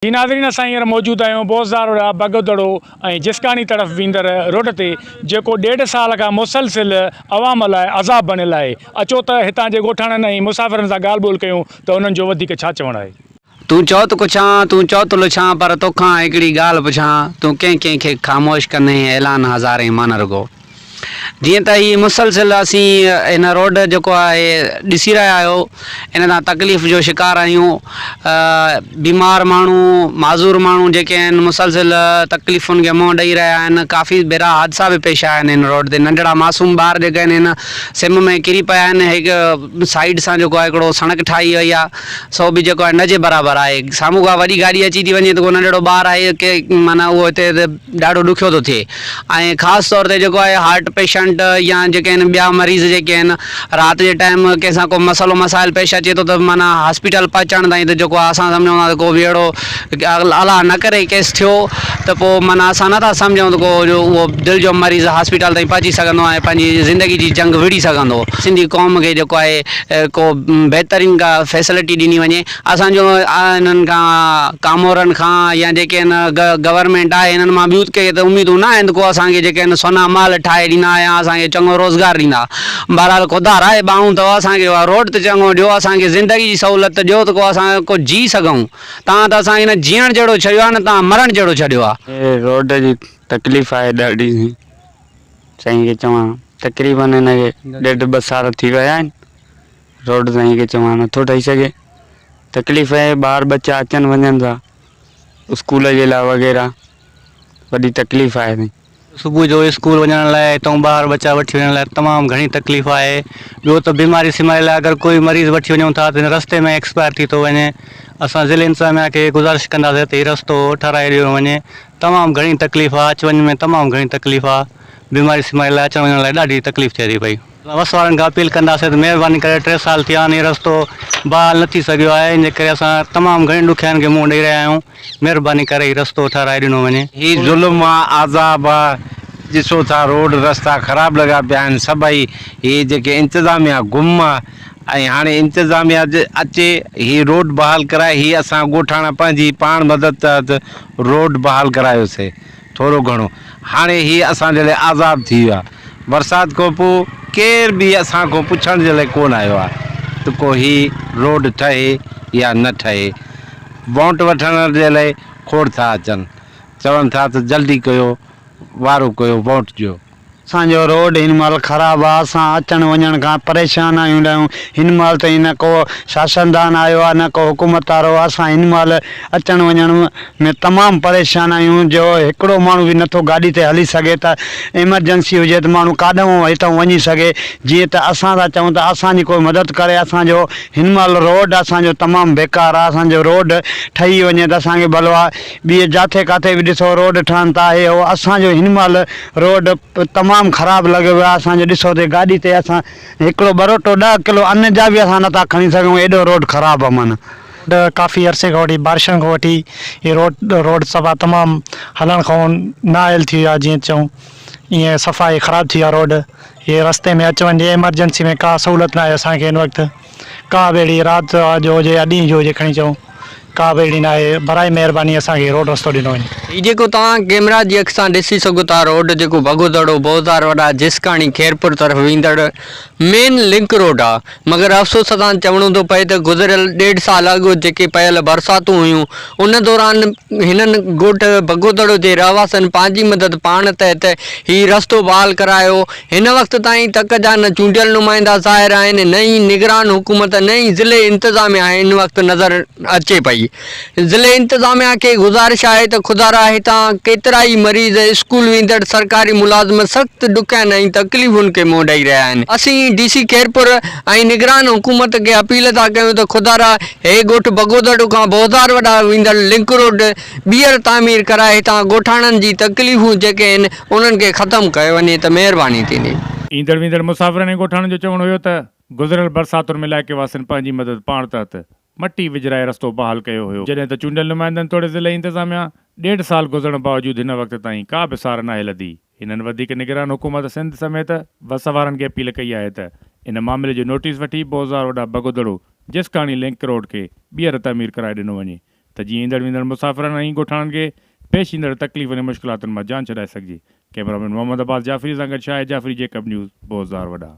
جي ناظرين اسان هينئر موجود آهيون بوزداروڙا بگودڙو ۽ جسڪاڻي طرف ويندڙ روڊ تي جيڪو ڏيڍ سال کان مسلسل عوام لاء عذاب بڻيل آهي اچو ته هتان جي ڳوٺاڻن ۽ مسافرن سان ڳالهه ٻولهه ڪيون ته انهن جو وڌيڪ ڇا چوڻ آهي. تون چئو ته ڪڇان، تون چئو ته لڇان، پر توکان هڪڙي ڳالهه پڇان، تون ڪنهن ڪنهن کي خاموش ڪندين، اعلان هزارين مان نه رڳو. جيئن ته هي مسلسل اسين هن روڊ جيڪو آهي ڏسي رهيا آهيو ان تان تڪليف جو شڪار آهيون بيمار ماڻهو معذور ماڻهو جيڪي آهن مسلسل تڪليفن کي منهن ڏئي رهيا آهن ڪافي ڀيرا حادثا به پيش آيا آهن هن روڊ تي ننڍڙا معصوم ٻار جيڪي آهن هن سم ۾ ڪري پيا آهن هڪ سائيڊ سان جيڪو آهي هڪڙو سڙڪ ٺاهي وئي آهي سو به جيڪو آهي نه جي برابر آهي سامهون کان وڏي گاڏي اچي ٿي وڃي ته ڪو ننڍڙو ٻار آهي ڪي معنيٰ اهو هتي ڏاڍو ڏکيو ٿو ٿئي ۽ خاص طور تي جيڪو آهي هارٽ پيشنٽ يا جيڪي آهن ٻيا مريض جيڪي آهن رات جي ٽائيم ڪنهن سان ڪو مسئلو مسائل پيش اچي ٿو ته معنيٰ هاسپيٽل پهچڻ تائين ته جيڪو آهي اسان سمجهون ٿا ته ڪو به اهڙو الله نه ڪري ڪيس ٿيو ته پوء معنيٰ اسان نٿا سمجهون ته ڪو جو اهو دل جو مريض هاسپيٽل تائين پهچي سگهندو ۽ پنهنجي زندگي جي جنگ وڙهي سگهندو سنڌي قوم کي جيڪو آهي ڪو بهترين ڪا فيسلٽي ڏني وڃي اسان جو انهن کان ڪامورن کان يا جيڪي هن گورنمينٽ آهي انهن مان ٻيون ڪي ته اميدون نه آهن ته ڪو اسان کي جيڪي هن سونا محل ٺاهي ڏيندا يا اسان کي چڱو روزگار ڏيندا بهرحال خدا راهي ٻانهون اٿو اسان کي اها روڊ ته چڱو ڏيو اسان کي زندگي جي سهولت ته ڏيو ته ڪو اسان ڪو جي سگهون تان ته اسان کي نه جيئڻ جهڙو ڇڏيو آهي نه تان مرڻ جهڙو ڇڏيو آهي. هي روڊ جي تڪليف آهي ڏاڍي سائين کي چوان تقريبن هن کي ڏيڍ ٻه سال ٿي ويا آهن روڊ سائين کي چوان نٿو ٺهي سگهي تڪليف آهي ٻار ٻچا اچن وڃن ٿا اسڪول جي لاء وغيره وڏي تڪليف آهي سائين. صبح جو اسڪول وڃڻ لاء هتان ٻار ٻچا وٺي وڃڻ لاء تمام گهڻي تڪليف آهي ٻيو ته بيماري سيماري لاء اگر ڪوئي مريض وٺي وڃون ٿا ته رستي ۾ ايڪسپائر ٿي ٿو وڃي اسان ضلعي انتظاميا کي گذارش ڪنداسين ته هي رستو ٺهرائي ڏنو وڃي تمام گهڻي تڪليف آهي اچ وڃ ۾ تمام گهڻي تڪليف آهي بيماري سيماري لاء اچڻ وڃڻ لاء ڏاڍي تڪليف ٿئي ٿي پئي. وس وارن کان اپيل ڪنداسين ته مهرباني ڪري ٽي سال ٿيا آهن هي رستو بحال نه ٿي سگهيو آهي ان جي ڪري اسان تمام گهڻين ڏکيائين کي منهن ڏئي رهيا آهيون مهرباني ڪري هي رستو ٺهرائي ڏنو وڃي. هي ظلم آ عذاب آ ڏسو ٿا روڊ رستا خراب لڳا پيا آهن سڀئي هي جيڪي انتظاميا گم آ ۽ هاڻي انتظاميا اچي هي روڊ بحال ڪرائي هي اسان ڳوٺاڻا پنهنجي پاڻ مدد تحت روڊ بحال ڪرايوسي ٿورو گهڻو هاڻي هي اسان جي لاء عذاب ٿي ويو آ برسات کان پوء ڪير به اسان کان پڇڻ جي لاء ڪونه آيو آهي ته ڪو هي روڊ ٺهي يا نه ٺهي. وونٽ وٺڻ جي لاء کوڙ ٿا اچن. چون ٿا ته جلدي ڪيو وارو ڪيو وونٽ جو. اسان جو روڊ هن مهل خراب آ اسان اچڻ وڃڻ کان پريشان آهيون ڏايون هن مهل تائين نه ڪو شاسندان آيو آ نه ڪو حڪومت وارو اسان هن مهل اچڻ وڃڻ ۾ تمام پريشان آهيون جو هڪڙو ماڻهو به نٿو گاڏي تي هلي سگهي ته ايمرجنسي هجي ته ماڻهو ڪاڏانهون هتان وڃي سگهي جيئن ته اسان ٿا چئون ته اسان جي ڪوئي مدد ڪري اسان جو هن مهل روڊ اسان جو تمام بيڪار آهي اسان جو روڊ ٺهي وڃي ته اسان کي ڀلو آهي ٻي جاٿي ڪاٿي به ڏسو روڊ ٺهن ٿا هي هو اسان جو هن مهل روڊ تمام خراب لڳو پيو آهي اسان جو ڏسو ته گاڏي تي اسان هڪڙو ٻروٽو ڏهه ڪلو ان جا به اسان نٿا کڻي سگهون ايڏو روڊ خراب آهي معنيٰ. روڊ ڪافي عرصي کان وٺي بارشن کان وٺي هي روڊ روڊ صفا تمام هلڻ کان نااهل ٿي ويو آهي جيئن چئون ايئن صفا هي خراب ٿي ويو آهي روڊ هي رستي ۾ اچ وڃ جي ايمرجنسي ۾ ڪا سهولت ناهي اسان کي هن وقت ڪا به اهڙي رات جو هجي يا ڏينهن جو هجي کڻي چئون ڪا به اهڙي ناهي برائي مهرباني اسان کي روڊ رستو ڏنو وڃي. هي جيڪو توهان ڪيمرا جي اک سان ڏسي سگهو ٿا روڊ جيڪو ڀڳو دڙو بوزار وڏا جسڪاڻي خيرپور طرف ويندڙ مين لنڪ روڊ آ مگر افسوس سان چوڻو ٿو پئي ته گذريل ڏيڍ سال اڳ جيڪي پيل برساتون هيون ان دوران هنن ڳوٺ بگودڙو جي رهواسين پنهنجي مدد پاڻ تحت هي رستو بحال ڪرايو هن وقت تائين تڪ جا نه چونڊيل نمائندا ظاهر آهن نه ئي نگران حڪومت نه ئي ضلعي انتظاميا هن وقت نظر اچي پئي ضلعي انتظاميا کي گذارش آهي ته خدارا هتان ڪيترائي مريض، اسڪول ويندڙ سرڪاري ملازم سخت ڏکين ۽ تڪليفن کي منهن ڏئي رهيا آهن. اسين ڊي سي خيرپور ۽ نگران حڪومت کي اپيل ٿا ڪيون ته خدارا هي ڳوٺ بگودڙو کان بوزار وڏا ويندڙ لنڪ روڊ ٻيهر تعمير ڪرائي هتان ڳوٺاڻن جي تڪليفون جيڪي آهن انهن کي ختم ڪيو وڃي ته مهرباني ٿيندي. ايندڙ ويندڙ مسافرن ۽ ڳوٺاڻن جو چوڻ هيو ته گذريل برساتن ۾ علائقي واسين پنهنجي مدد پاڻ تحت مٽي وجهرائي رستو بحال ڪيو هيو، جڏهن ته چونڊيل نمائندن توڙي ضلعي انتظاميا ڏيڍ سال گذرڻ باوجود هن وقت تائين ڪا به سار ناهي لڌي. هنن وڌيڪ نگران حڪومت سنڌ سميت وس وارن کي اپيل ڪئي آهي ته ان معاملي جو نوٽيس وٺي بوزار وڏا بگودڙو جسڪاڻي لنڪ روڊ کي ٻيهر تعمير ڪرائي ڏنو وڃي. ته جيئن ايندڙ ويندڙ مسافرن ۽ ڳوٺاڻن کي پيش ايندڙ تڪليفن ۽ مشڪلاتن مان جان ڇڏائي سگهجي. ڪئميرا مين محمد عباس جعفري سان گڏ شاهد جعفري جيڪب نيوز، بوزدار وڏا.